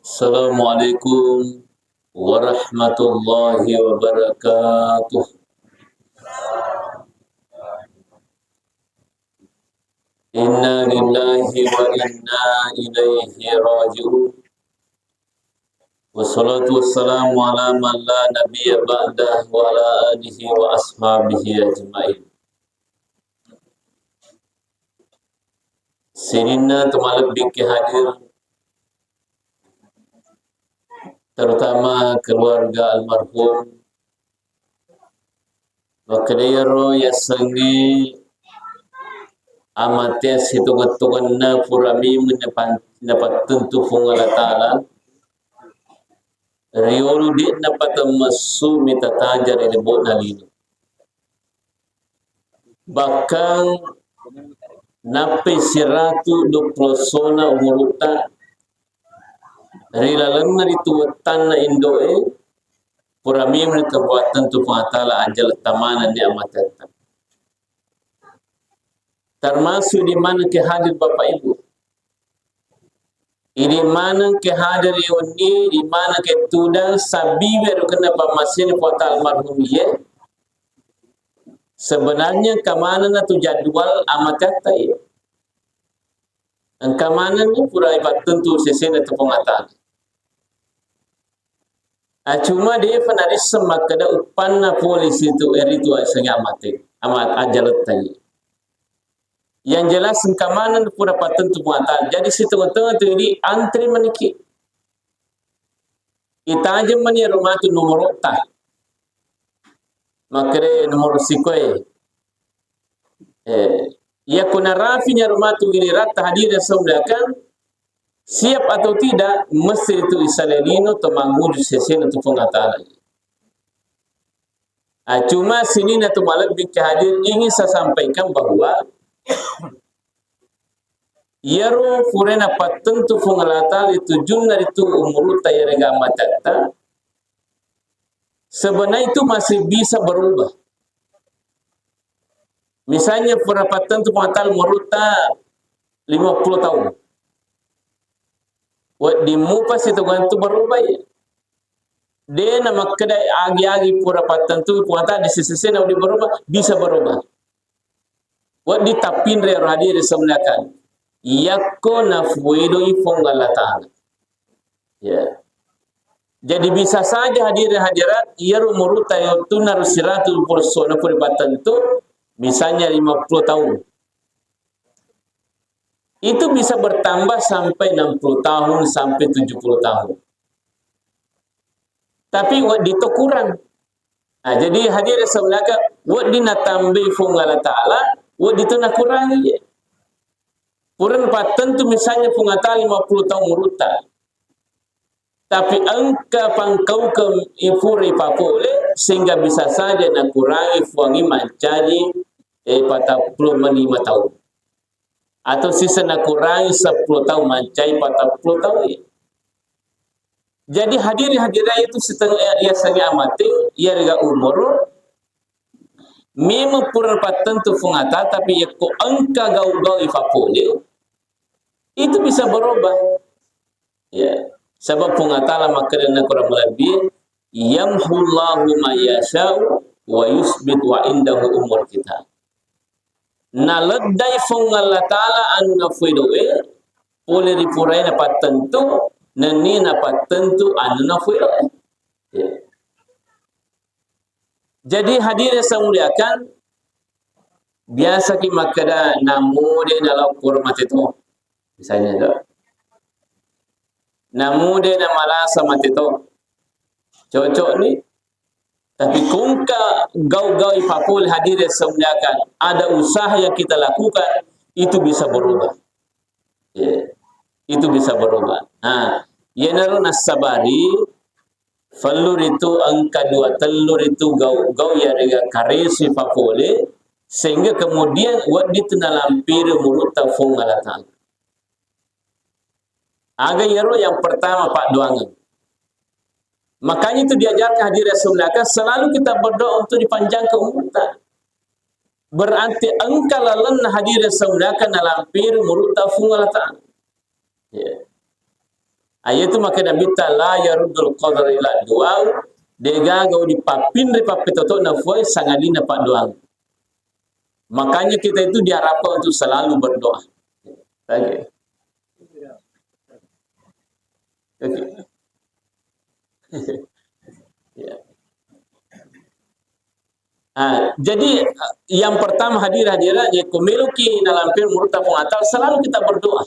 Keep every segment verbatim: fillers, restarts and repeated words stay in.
Assalamualaikum warahmatullahi wabarakatuh. Inna lillahi wa inna ilaihi raji'un. Wassalatu wassalamu ala man la nabiyya ba'dah wa ala alihi wa ashabihi ajma'in. Sininna tomalebbikki hadir, terutama keluarga almarhum, makkeda iyaro yassengnge amatea sitongeng-tongenna pura memeng napan-, napattentu Puang Allah Ta'ala, riolo de'na patemmessu mita taja ri lebo'na lino. Bahkan nappai siratu duappulo essona umurutta, ri lalenna ritu wettanna indo'e, pura memeng napattentu Puang Allah Ta'ala ajjaletta manenni amateatta. Termasuk idi maneng ke hadir Bapak Ibu. Idi maneng ke hadir wenni, idi maneng ke tudang sabbiwe rukenna pammasena Puang Allah Ta'ala almarhum iye. Sebenarnya engka manenna tu jadwal amateatta iye. Engka manenni pura ipattentu sesena tu Puang Allah Ta'ala. Ah, cuma de'pa narisseng makkeda uppanna polisi tu, eh, ritu asengnge amate, ama-, ajjaletta iye. Yang jelas engka maneng pura pattentu Puang Allah Ta'ala. Jadi sitongeng-tongeng tu idi antri maniki. Itajeng mani ero matu nomoro'ta. Makkeda nomoro sikoe. Eh, iyako narapi nyaro matu giliratta hadirin yang saya muliakan, siap atau tidak, mesti itu isalai lino to manguju sesena tu Puang Allah Ta'ala. Ah, cuma sininna tu malebbi ke hadir ingin saya sampaikan bahwa iyaro pura napattentu Puang Allah Ta'ala tujunna ritu umurutta iyarega amateatta, sebenarnya itu masih bisa berubah. Misalnya pura pattentu Puang Allah Ta'ala umurutta lima puluh tahun. Wedding mupa sitongeng tu berubah ya. De' na makkeda agi-agi pura pattentu Puang Allah Ta'ala di sisi-sisi na wedding berubah, bisa berubah. Wedding tappinre ro hadirin yang saya muliakan. Yakko nafuedoi Puang Allah Ta'ala. Ya. Jadi bisa saja hadirin hadirat, iyaro umurutta yottunna ro siratu duappulo essona pura pattentu, misalnya lima puluh tahun. Itu bisa bertambah sampai enam puluh tahun, sampai tujuh puluh tahun. Tapi wedding to kurang. Nah, jadi hadirin yang saya muliakan, wedding natambai Puang Allah Ta'ala, wedding to nakurangi. Pura pattentu misalnya Puang Allah Ta'ala lima puluh tahun umurutta. Tapi engka pangkaukeng ipura ipapole sehingga bisa saja nakurangi Puangnge mancaji, eh, patappulo lima tahun. Atau sisa nakurangi seppulo tahun mancaji patappulo tahun. Jadi hadirin hadirat itu setengah, ya, ya, setengah mati, ya, dengan umur, memang pura pattentu Puang Allah Ta'ala, tapi yakko engka gau-gau ipapole, itu bisa berubah. Ya. Sebab Puang Allah Ta'ala makkeda na Quran malebbi, "Yamhullahu ma yasha'u wa yusbit wa indahu ummul kitab." Naleddai Puang Allah Ta'ala anu nafuedoe, pole ri purae napattentu, nenni napattentu anu nafuedoe. Ya. Jadi hadirin yang saya muliakan, biasa ki makkeda, "Namu de nalao koro mate to." Misalnya to. "Namu de namalasa mate to." Cocok ni. Tapi kungka gau-gau ipapole hadirin yang saya muliakan, ada usaha yang kita lakukan, itu bisa berubah. Ya. Itu bisa berubah. Nah, yenaro nassabari, fellu ritu engka dua tellu ritu gau-gau yarega karesu ipapole, sehingga kemudian wedding tu nalampiri umurutta Puang Allah Ta'ala. Aga iyaro yang pertama, paddoangeng. Makanya itu diajarkan hadirin yang saya muliakan, selalu kita berdoa untuk dipanjangkan umurta. Berarti engka lalenna hadirin yang saya muliakan nalampiri umurutta Puang Allah Ta'ala. Ya. Ah, iyatu makkeda Nabitta, "La yaruddul qadra illa du'a." Degaga wedding pappinre pappetoto'na Puang sangadinna paddoang. Makanya kita itu diharapkan untuk selalu berdoa. Oke. Oke. Ya. Ah, jadi, yang pertama, hadir-hadirat, ya, ko meloki nalampir umurta Puang Allah Ta'ala, selalu kita berdoa.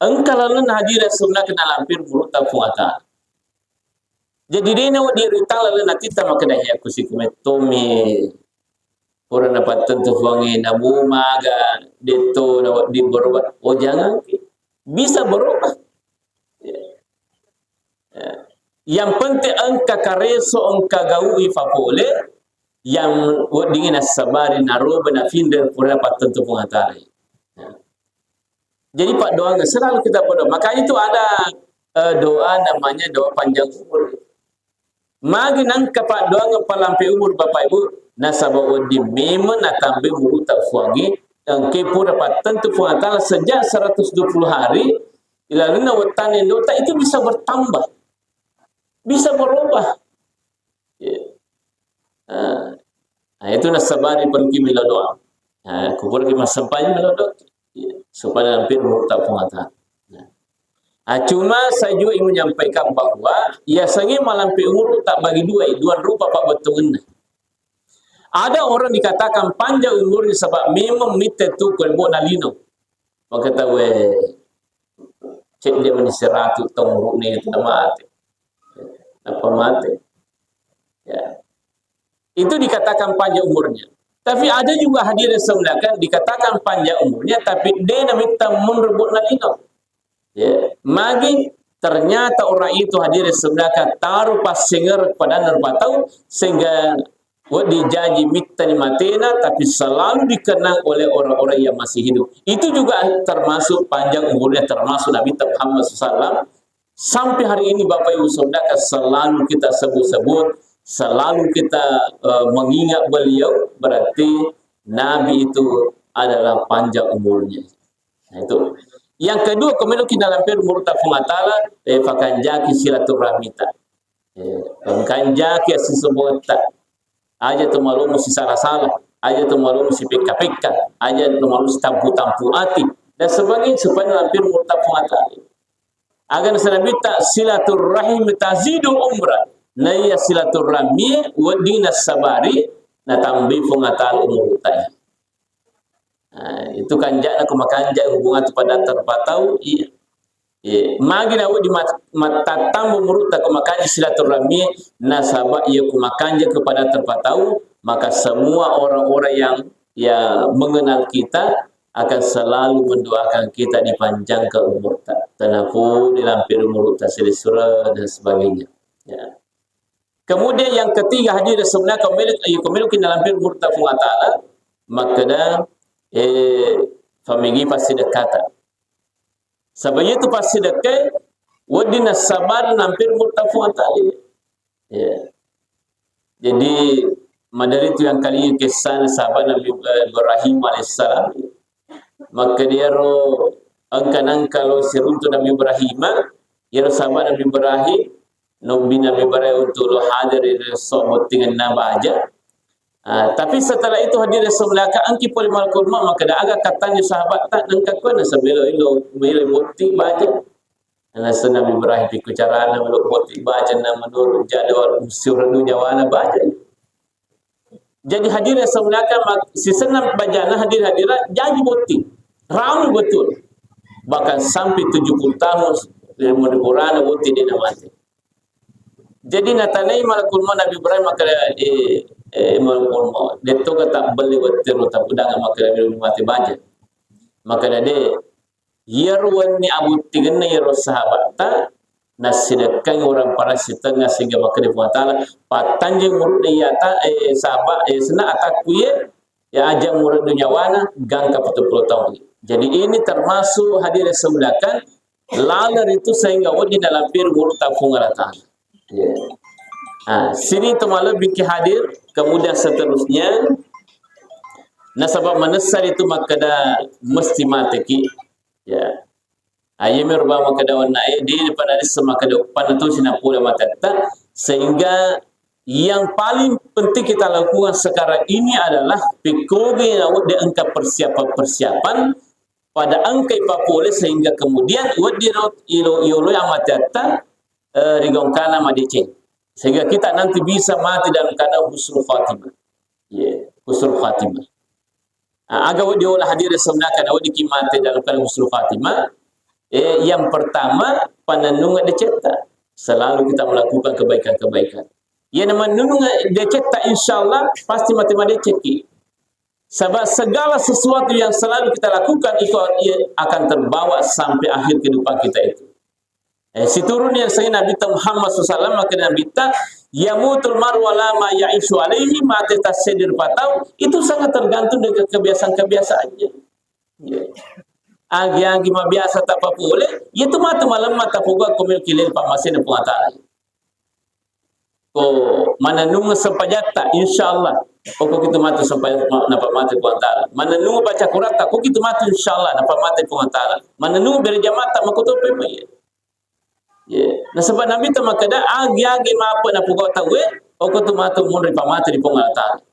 Engka lalenna hadir sebenarnya nalampir umurta Puang Allah Ta'ala. Jadi, dena wedding ritang lalenna atitta makkeda, "Ya, ku sikumettomi." Pura napattentu Puangnge, namu maga, detto nawedding berubah. Oh, jangan. Bisa berubah. Ya. Ya. Yang penting engka kareso, engka gaui fapole, yang weddingngi nassabari, naroba, nafinre, pura napattentu Puang Allah Ta'ala. Ya. Jadi, paddoangeng selalu kita berdoa. Makanya itu ada, eh, doa namanya doa panjang umur. Magi nangka paddoangeng palampe umur, Bapak Ibu, nasaba wedding memeng natambai umurutta Puangnge, engke pura pattentu Puang Allah Ta'ala sejak seratus dua puluh hari, ilalenna wettanna indo'ta itu bisa bertambah, bisa berubah. Ya. Ah, nah, itu nassabari pergi melo doa. Ah, kupuraki massempajang melo doa. Ya, supaya hampir murtad Puang Allah Ta'ala. Nah. Ah, cuma saya juga ingin menyampaikan bahwa ya sangi malampe umur tak bagi dua, dua rupa pabbettuanna. Ada orang dikatakan panjang umurnya sebab memang mitte tu kelbo nalino. Maka tahu, eh, cek dia meni seratu tong umurnya itu mati. Apa mati? Ya. Itu dikatakan panjang umurnya. Tapi ada juga hadirin semuliakan, dikatakan panjang umurnya, tapi de namitta munrebut nalino. Ya. Magi ternyata orang itu hadirin semuliakan taruh passenger pada nerpatau sehingga wedding jaji mittani matena, tapi selalu dikenang oleh orang-orang yang masih hidup. Itu juga termasuk panjang umurnya, termasuk Nabi Muhammad sallallahu alaihi wasallam. Sampai hari ini, Bapak Ibu Saudara, selalu kita sebut-sebut, selalu kita, eh, mengingat beliau, berarti Nabi itu adalah panjang umurnya. Nah, itu. Yang kedua, kemudian kita lampir umur ta Puang Ta'ala, eh, fakanjaki silaturahmita. Eh, fakanjaki asisebota. Aja tu malumu sisala-sala, aja tu malumu sipekka-pekka, aja tu malumu sitampu-tampu ati, dan sebagainya, supaya lampir umur ta Puang Ta'ala. Aga nasaba Nabitta, "Silaturrahim tazidul umra." Naiya silaturrahmi wedding nassabari, natambai Puang Ta'ala umurutta. Nah, itu kanja'na ko makanja hubungan tu pada terpatau, iya. Iya. Magi na wedding mat-, mattattamba umurutta ko makanja silaturrahmi, nasaba iya ko makanja kepada terpatau, maka semua orang-orang yang, ya, mengenal kita akan selalu mendoakan kita dipanjangkan umurta, tenapuni lampir umurta, selesura dan sebagainya. Ya. Kemudian yang ketiga, hadirin semuanya, kaum melu-, eh, kaum meloki nalampir umurta Puang Ta'ala, makkeda, eh, famigi passidekkata. Saba iya tu passidekkai, wedding nassabari nampir umurta Puang Ta'ala. Ya. Jadi, maderi tu yang kali kisah sahabat Nabi Ibrahim alaihissalam. Makkeda iyaro engka nangka lo siruntu Nabi Ibrahim, iyaro sahabat Nabi Ibrahim, nobbi Nabi Ibrahim untuk lo hadir ri esso bottingenna baja. Ah, tapi setelah itu hadir esso malaikat, engki pole malakul maut, makkeda aga katanya sahabatta, nengka kue nasaba melo, melo, melo botting baja. Nasaba Nabi Ibrahim pikku carana melo botting baja, na menurut jadwal usiur nyawana baja. Jadi hadirin semuanya, mak-, sisenna bajana hadir-hadirat, jaji botting. Ramai betul. Bahkan sampai tujuh puluh tahun, lima puluh orang botting dia mati. Jadi natanai malakul maut Nabi Ibrahim, makkeda, eh, eh, malakul maut. Detto kata beli wetteru tapudanga makkeda melo mate baja. Makkeda de, iyaro wenni abottingenna iyaro sahabatta, nassidekkangi orang parang sitengnga sehingga makkeda Puang Ta'ala, pattanjeng umurudde iyata, eh, sahabat, eh, senna atakku ye, ya aja muraddu nyawana, gangka pitu puluh tahun. Jadi ini termasuk hadirin semuliakan, laleng itu sehingga wedding nalampir umurta Puang Allah Ta'ala. Ya. Ah, sini teman lebih ke hadir, kemudian seterusnya, nasaba manessa itu makkeda mesti mateki. Ya. Ah, iya mi rupa makkeda onna, eh, di pada rissa makkeda panna tosi napole matetta, sehingga yang paling penting kita lakukan sekarang ini adalah pekkogi na wedding engka persiapan-persiapan pada engka ipapole sehingga kemudian wedding ro ilo, iolo yang matetta, eh, rigongkana madeceng. Sehingga kita nanti bisa mati dalam keadaan husnul khatimah. Iya, husnul khatimah. Ah, aga wedding ola hadire sennaka na wedding ki mate dalam keadaan husnul khatimah. Eh, yang pertama, panennunga decetta. Selalu kita melakukan kebaikan-kebaikan. Iya, na mannununga decetta, insya Allah pasti mate madecekki. Sebab segala sesuatu yang selalu kita lakukan itu, iya, akan terbawa sampai akhir kehidupan kita itu. Eh, siturun yang saya Nabi Muhammad sallallahu alaihi wasallam, maka Nabi ta, "Yamutul mar'u ala ma ya'ishu alaihi," mate tassedir patau, itu sangat tergantung dengan kebiasaan-kebiasaannya. Ya. Agi-agi mabiasa tapapole, itu matu malemma tapogua komil kilel pamasena Puang Ta'ala. Ko manennung sempajatta, insya Allah. Oko kitu matu sempajatta, ma-, napa mate Puang Ta'ala. Manennung baca Qur'an ta, ko kitu matu, insya Allah, napa mate Puang Ta'ala. Manennung berjamaah ta, makotope mai. Ye. Nasaba Nabi ta makkeda, agi-agi mapa napogau tauwe, oko tu matu munri pamate di Puang Allah Ta'ala.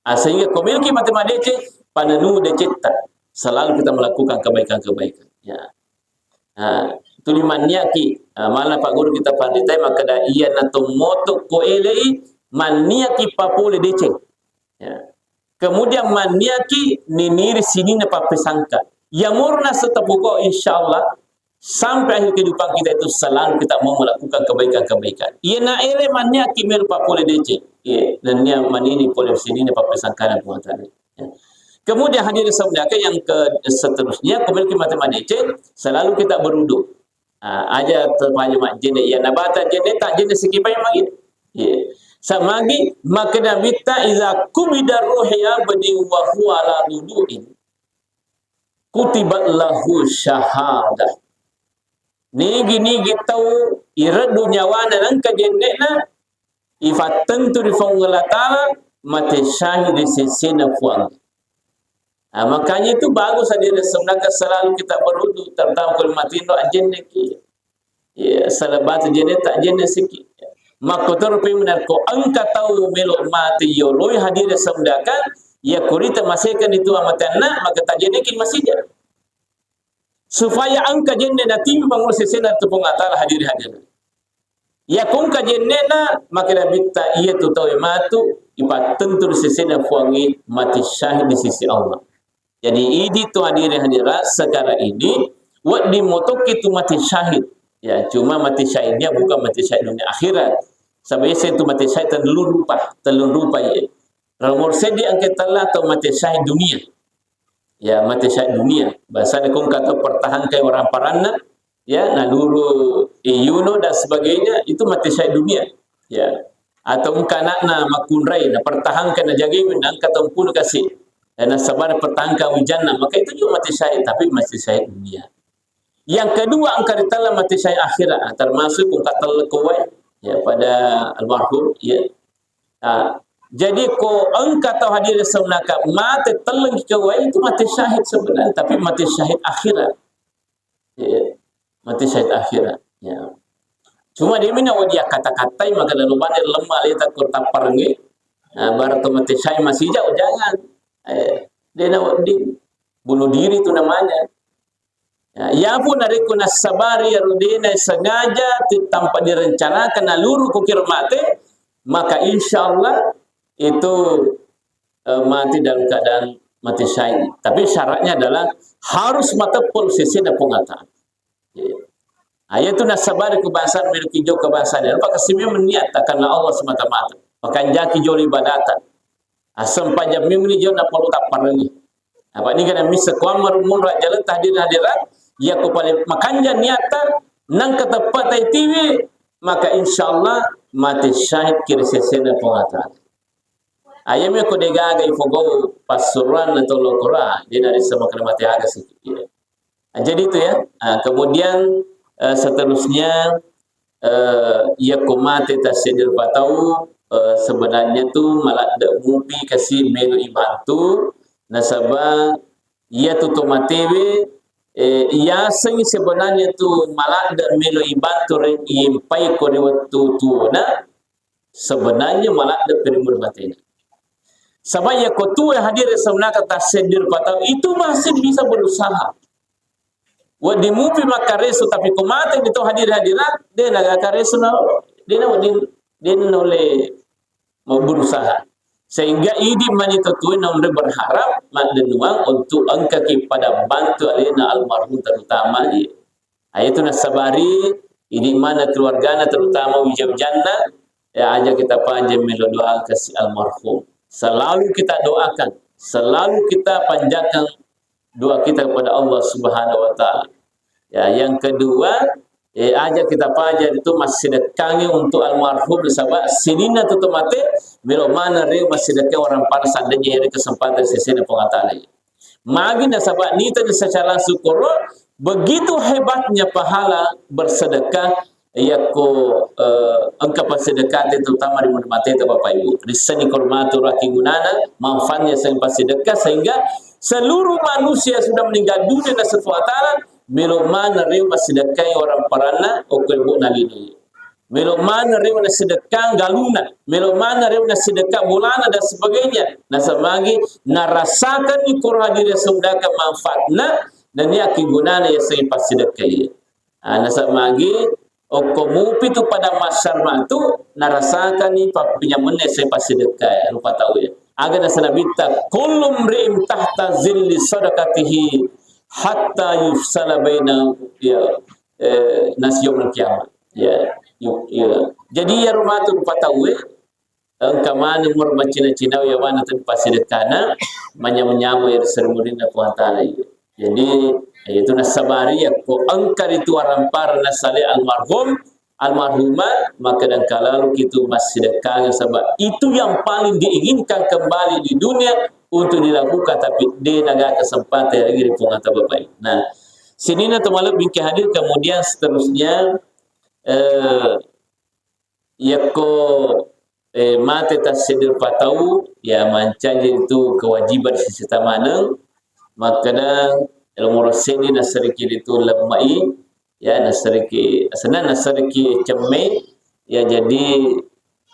Ah, sehingga ko meloki mate madeceng, panenu decetta. Selalu kita melakukan kebaikan-kebaikan. Ya. Ah, tuli manniaki, ah, mala Pak Guru kita panritai makkeda, iya nato moto ko elei, manniaki papole deceng. Ya. Kemudian manniaki niniri sininna pappesangka. Yamurna setepukau, insya Allah, sampai akhir kehidupan kita itu selalu kita mau melakukan kebaikan-kebaikan. Iya na ele manniaki melo papole deceng. Iya, nennia manini pole sininna pappesangkana Puang Ta'ala. Ya. Kemudian hadirin saudara yang ke seterusnya, kemudian kita mate madeceng, selalu kita berwudu. Ah, aja terpaja majjenne, iya nabata jenne, tak jenne sikipai magi. Iya. Samagi makkeda Nabitta, "Iza kubida ruhi abdi wa huwa ala wudu'in, kutibat lahu syahadah." Nigi-nigi tau ireddu nyawana nengka jenne'na, ifattentu ri Puang Allah Ta'ala, mate syahid ri sesena Puang. Nah, makanya itu bagus hadirin saudara selalu kita berwudu, terutama kalau mati ro ajenneki. Ya, salah batu jenne tak jenne siki. Makkotoro pe menarko engka tau melo mati yoloi hadirin saudara, ya kurita maseken itu amatanna, maka tak jenneki masija. Supaya engka jenne natiwi pangulu sesena tu Puang Allah Ta'ala hadirin hadirat. Iya ko engka jennena, makkeda Nabitta, iya tu tau matu, ipattentu ri sesena Puangnge mati syahid di sisi Allah. Jadi, idi tu hadirin hadirat, sekarang ini, wedding motoki tu mati syahid. Ya, cuma mati syahidnya bukan mati syahid dunia akhirat. Sebab itu mati syahid tellung rupa, tellung rupa ya. Nomor seddi engka tella tau mati syahid dunia. Ya, mati syahid dunia. Bahasanya ko engka tau pertahankan orang paranna, ya, naluru iyuno dan sebagainya, itu mati syahid dunia. Ya. Atau engka anakna makkunrai, na pertahankan, na jagai, na engka tau mpunu kasi. Dan nasabari pertahankan wijanna, maka itu juga mati syahid, tapi mati syahid dunia. Yang kedua, engka ritella mati syahid akhirat, ah, termasuk engka telleng kowai, ya, pada almarhum, ya. Ah, jadi ko engka tau hadirin saunaka mate telleng kowai itu mati syahid sebenarnya, tapi mati syahid akhirat. Ya, mati syahid akhirat. Ya. Cuma dia mina wajah kata-katai maka lalu bane lemma leta kota parngi. Nah, baru tu mati syahid masih jauh, jangan. Eh, dia nak di bunuh diri tu namanya. Ya, iya pun narekko nassabari iyaro de nasengaja ti-, tanpa direncanakan naluru ko kiro mate, maka insya Allah itu, eh, mati dalam keadaan mati syahid. Tapi syaratnya adalah harus mateppel sesena Puang Allah Ta'ala. Iya. Ah, iya tu nassabari kebangsaan, melo ki jokka bangsana. Apa kasi memang niat karena Allah semata-mata. Makanjaki jolo ibadata. Ah, sempajang memang ni jolo napolo tapparengi. Apa ni kana misa kuamma rumunra jaleta hadirin hadirat, iya ko pale makanja niatta, nang kateppa tai tiwi, maka insya Allah mati syahid kiri sesena Puang Allah Ta'ala. Ayami ko degaga ipogau passuruan atau lokora, dia dari sama kena mati aga sih. Iya. Ah, jadi itu ya. Ah, kemudian, eh, seterusnya, eh, iya ko mate tassedir patau, eh, sebenarnya tu maladde mupi kasi melo ibantu, nasaba iya tu to matewe, Eh, yasengngi sebenarnya tu maladde melo ibantu re-, impaiko ri wettu tuona, sebenarnya maladde ri muri matena. Saba yakko tuo hadir sebenarnya tasseddi rupa tau, itu masih bisa berusaha. Wedding mupi makkareso, tapi ko mate ni to hadir-hadirat, de na kareso na, de na wedding, de na ulle mau berusaha. Sehingga idi mani to tuo naonre berharap maddennuang untuk engkaki pada bantu alena almarhum terutama di. Ayo tu nasabari, idi mana keluargana terutama wija-wijanna, ya aja kita panjang melo doa ke si almarhum. Selalu kita doakan, selalu kita panjatkan doa kita kepada Allah Subhanahu wa Ta'ala. Ya, yang kedua, eh, aja kita paja itu massidekkangi untuk almarhum, nasaba sininna tu tomate melo maneng riu massidekka orang pada seandainya ada kesempatan sesena Puang Allah Ta'ala. Magi nasaba nita secara syukur begitu hebatnya pahala bersedekah yakko, eh, engka passidekate terutama ri munri mateta Bapak Ibu. Rissani kormatu raki gunana, manfaatnya sering passidekah sehingga seluruh manusia sudah meninggal dunia nasaba Puang Allah Ta'ala, melo maneng riu massidekkai orang paranna okko ebona lino. Melo maneng riu nassidekka galuna, melo maneng riu nassidekka bolana dan sebagainya. Nasaba magi narasakan ni koro hadir sundaka manfaatna dan ni akkigunana yaseng passidekkai. Ah, nasaba magi okko mupi tu pada masyar matu narasakani pappinyamenna seng passidekkae rupa tau ya. Aga nasaba Nabitta, "Kullu mri'in tahta zilli sadaqatihi hatta yufsala baina, ya, eh, nasi yaumil qiyamah." Ya, yu-, ya. Jadi ya rumah tu rupa tau ya. Engka maneng mur maccina-cinau yawana tu passidekkana, manyameng-nyameng ri seri murinna Puang Taala. Jadi, itu nasabari yakko engka ritu warampara nasale almarhum, almarhumah, maka dengka lalu kitu massidekkangeng, sebab itu yang paling diinginkan kembali di dunia untuk dilakukan, tapi de naga kesempatan lagi ri Puang Taala, Bapak Ibu. Nah, sininna tu malebbi engka hadir, kemudian seterusnya, eh, Yakko, eh, mate tasseddi rupa tau, ya mancaji itu kewajiban sisita maneng, makkeda lomoro seddi nasseriki ritu lemmai, ya nasseriki, senna nasseriki cemme, ya jadi,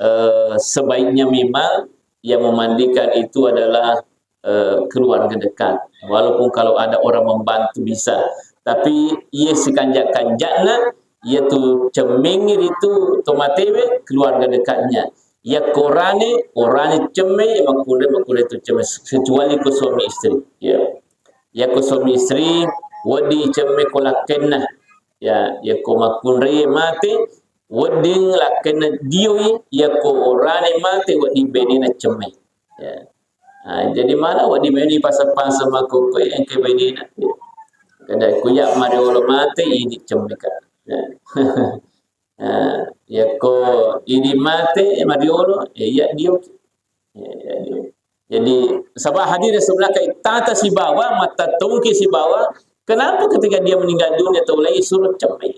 eh, sebaiknya memang yang memandikan itu adalah eh, keluarga dekat. Walaupun kalau ada orang membantu bisa, tapi iye sikanja-kanjana, iye tu cemmengi ritu tomatewe keluarga dekatnya. Yakko orane, orane cemme, ya makkunrai, makkunrai tu cemme, kecuali ko suami istri. Ya. Yakko suami istri, wedding cemme ko lakkenna. Ya, yakko makkunrai mate, wedding lakkenna dioi, yakko orane mate, wedding benena cemme. Ya. Ah, jadi mala wedding meni pasa-pasa makkukku engka benena. Kada kuya mariolo mate idi cemmeka. Ya. Ah, yakko idi mate mariolo, eh, iya dio. Ya, ya, dio. Jadi, saba hadir sebenarnya tata sibawa, mata tongki sibawa, kenapa ketika dia meninggal dunia atau lain suruh cemme?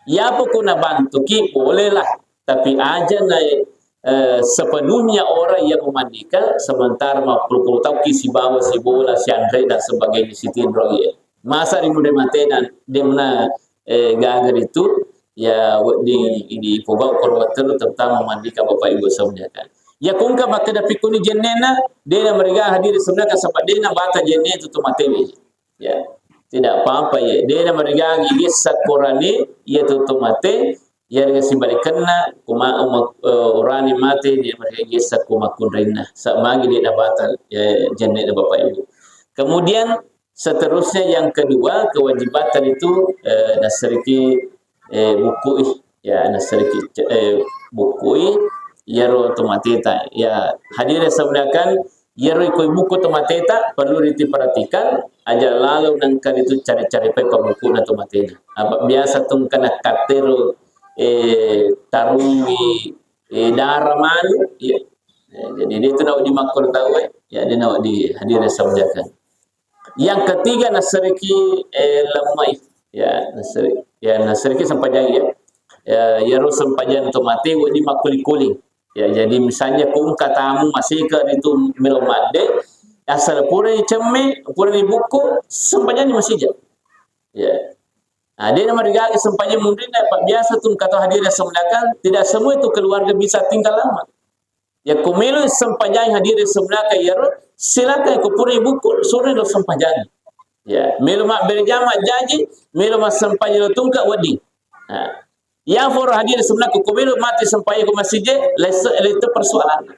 Yapo ko nabantuki, bolehlah. Tapi aja na, eh, sepenuhnya orang yang memandikan, sementara mappulu-pulu tauki sibawa, sibola, sianre, dan sebagainya, sitinro, ya. Masa ri muda matena, demna, eh, gaga itu, ya, wedding idi pogau korban terutama memandikan Bapak Ibu saudara. Ya, kungka makkeda pikkuni jennena, dena mereka hadir sebenarnya, sebab dena bata jenne itu tu mate. Ya, tidak apa-apa, ya. Dena marigangi gessa korane, iya tu tomate, iya dengan sibalikenna, kuma-, uma-, eh, orane mate, dia marigangi gessa ko makkunrainna. Sa magi dia dapat, eh, jenne Bapak Ibu. Kemudian seterusnya yang kedua, kewajiban itu, eh, nasseriki eh, bukkui, ya, nasseriki, eh, bukkui, iyaro tomateta. Ya, hadir sebenarkan, iyaro ikoi buku tomateta perlu diperhatikan, aja lalu nengka itu cari-cari pe pabukuna tomatena. Apa biasa tungkana kattero, eh, tarui, eh, darah manu, ya. Eh, jadi dia tu nak dimakkor tahu, eh. Ya, dia nak di hadir sebenarkan. Yang ketiga, nasseriki, eh, lemmai. Ya, nasseri-, ya, nasseriki sempajang, ya. Ya, iyaro sempajang tomate wedding makkuli-kuli. Ya, jadi misalnya ko engka tamu masika ritu melo madde, asal pura dicemme, pura dibukku, sempajang di masija. Ya. Nah, de' namarigaga sempajang munrinna, Pak, biasa tu engka tau hadirin semuanya kan, tidak semua itu keluarga bisa tinggal lama. Yakko melo sempajang hadirin semuanya kan iyaro, silakan ko pura ibuku, suro lo sempajang. Ya, melo mabbere jama jaji, melo massempajang lo tungka wedding. Nah, ya foro hadirin semuanya ko melo mate sempajang ko masjid, lesse-, itu persoalan.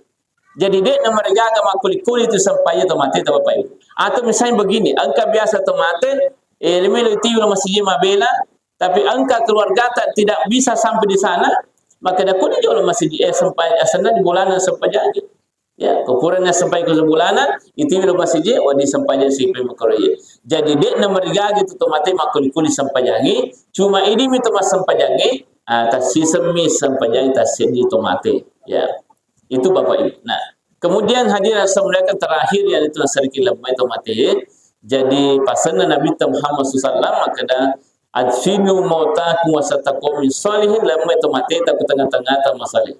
Jadi, de' namarigaga makkuli-kuli tu sempajang to mate to, Bapak Ibu. Atau misalnya begini, engka biasa to mate, eh, melo tiwi lo masjid mabela, tapi engka keluargata tidak bisa sampai di sana, maka da kuni jolo masjid, eh, sempa-, asenna di bolana sempajang. Ya, ko purana sempajang ko bolana, itiwi lo masjid, wedding sempajang sipa makkurai. Jadi, de' namarigaga tu to mate makkuli-kuli sempajangi, cuma idi mi to massempajangi, ah, tassisemmi sempajang tasseddi to mate. Ya. Itu Bapak Ibu. Nah, kemudian hadirin semuanya kan terakhir yaitu nasariki lemme to mate. Jadi pasanna Nabi Muhammad sallallahu alaihi wasallam makkeda, "Adfinu mautakum wasata qaumin sholihin," lemme to mate ta ku tengah-tengah ta masaleh.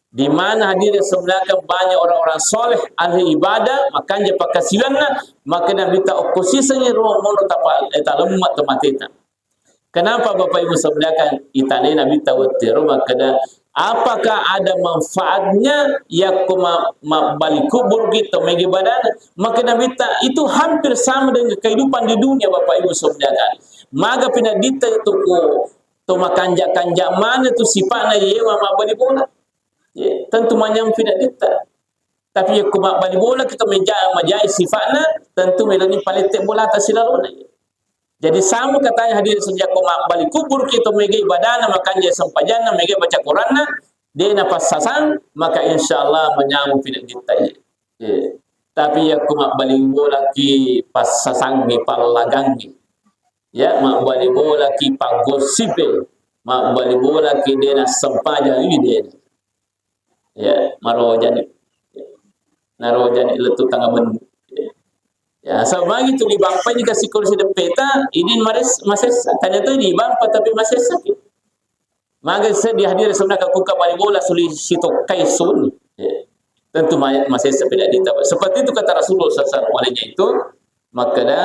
Di mana hadirin semuanya kan banyak orang-orang soleh, ahli ibadah, makanja pakasiwianna, maka Nabi ta okko sisengi ro mono tapa-, eh, talemma to mate ta. Kenapa Bapak Ibu saudarakan itanai Nabi tawettero makkeda, apakah ada manfaatnya yakko ma-, mabbali kubur kita mega badana? Maka Nabi ta, itu hampir sama dengan kehidupan di dunia, Bapak Ibu saudarakan. Maga pinadditta itu ko to makanja-kanja mana tu sipatna yewa mabbali bola. Ya, tentu manyampi nadditta. Tapi yakko mabbali bola kita meja-, majai sifa'na, tentu meloni palette bolata silalona. Jadi sama katanya hadirin semuanya, ko mabbali kubur kita mega ibadahna, makanja sempajanna, mega baca Quranna, de' napassasang, maka insyaallah manyampi nadditta. Ya. Tapi yakko mabbali bola ki passasangi, pallagangi. Ya, mabbali bola ki paggosipe, mabbali bola ki de' nassempajang, ih, de'. Ya, marojani. Narojani lettu tanga bendu. Ya, sabagi tu libampa ini kasi kursi deppeta, ini mares-, masessa. Tanya tu libampa tapi masessa ki. Maga seddi hadirin semuanya ka kukka bali bola suli sitokkai suni. Ya. Tentu ma-, masessa peda dita. Seperti itu kata Rasulullah sallallahu alaihi wasallam. Olehnya itu, makkeda,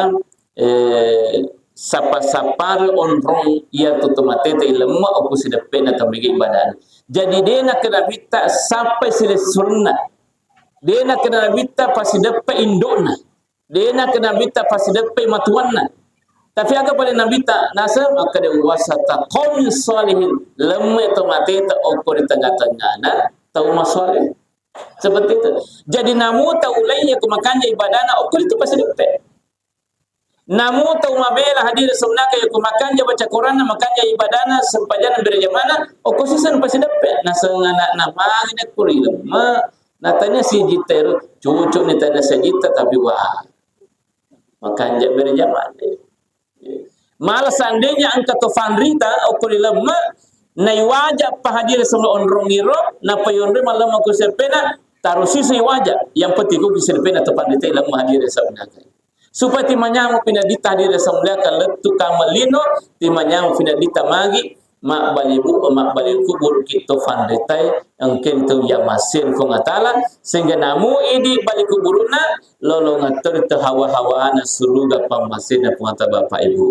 eh, sapa-sapare onrong iya tu tomateta ilemma oku sideppena tau mega ibadana. Jadi de' nakkeda Nabitta sappai silessurna. De' nakkeda Nabitta pasideppe indo'na. De' nakkeda Nabitta pasideppe matuanna. Tapi aga pale Nabitta naseng makkeda wasata qaumin sholihin, lemme tomateta okko ri tengah-tengahna tau masoleh. Seperti itu. Jadi namu tau lainnya ko makanja ibadana okko itu pasideppe. Namu tau mabela hadirin semuanya ka ko makanja baca Quranna, makanja ibadana, sempajana berjamana, okko siseng pasideppe. Naseng anakna magi nakko ri lemma, natanya siji tero, cucu ni tanya sejitta tapi wah. Makanja berjamana. Malah seandainya engka to fanrita okko ri lemma, naiwaja pa hadirin semuanya onrong iro, nappa yonroi mallemma ku seppena, taruh sisi waja. Yang penting ku seppena to fanrita lemma hadirin semuanya. Supaya timanyameng pinadita hadirin semuanya lettu kamellino, timanyameng pinadita magi, mabbali bu-, mabbali kubur ki to fanritai, engka tu iya massiri Puang Allah Taala, sehingga namu idi bali kuburuna, lolongeng to ri to hawa-hawana suruga pammasena Puang Allah Taala, Bapak Ibu.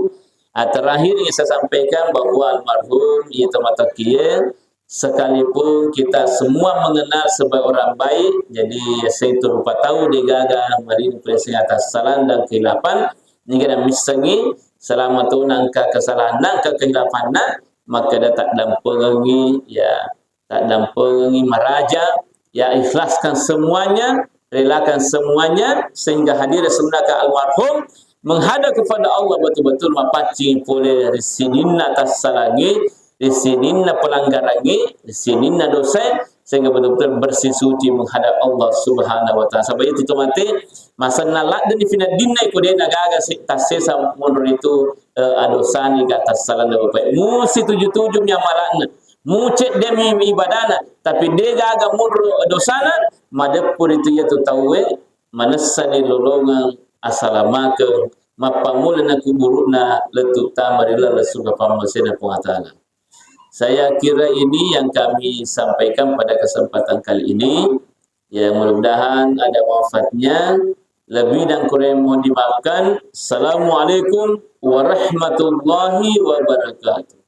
Ah, terakhir ingin saya sampaikan bahwa almarhum iya to matokie, sekalipun kita semua mengenal sebagai orang baik, jadi saya itu rupa tahu de' gaga marini pole sing atas kesalahan dan kehilapan, niga missengi selama tu nangka kesalahan, nangka kehilafanna, makkeda taddampengengi, ya, taddampengengi maraja, ya, ikhlaskan semuanya, relakan semuanya, sehingga hadirin semuanya ka almarhum menghadap kepada Allah betul-betul mapaccing pole ri sininna tassalangi, ri sininna pelanggarangi, ri sininna dosa, sehingga betul-betul bersih suci menghadap Allah Subhanahu wa Ta'ala. Sebab itu, tomate, masenna ladde ni finaddinna iko de' nagaga se-, tassesa monro itu, eh, adosani ga tassalanna Bapak. Musi tuju-tuju mi amalakna. Mucedde mi ibadana, tapi de' gaga monro dosana, madeppu ritu iya tu tauwe manessani lolongeng asalamakeng, mappammulana kuburu'na lettu tama ri laleng surga pammasena Puang Allah Taala. Saya kira ini yang kami sampaikan pada kesempatan kali ini. Ya, mudah-mudahan ada manfaatnya. Lebih dan kurang mohon dimaafkan. Assalamualaikum warahmatullahi wabarakatuh.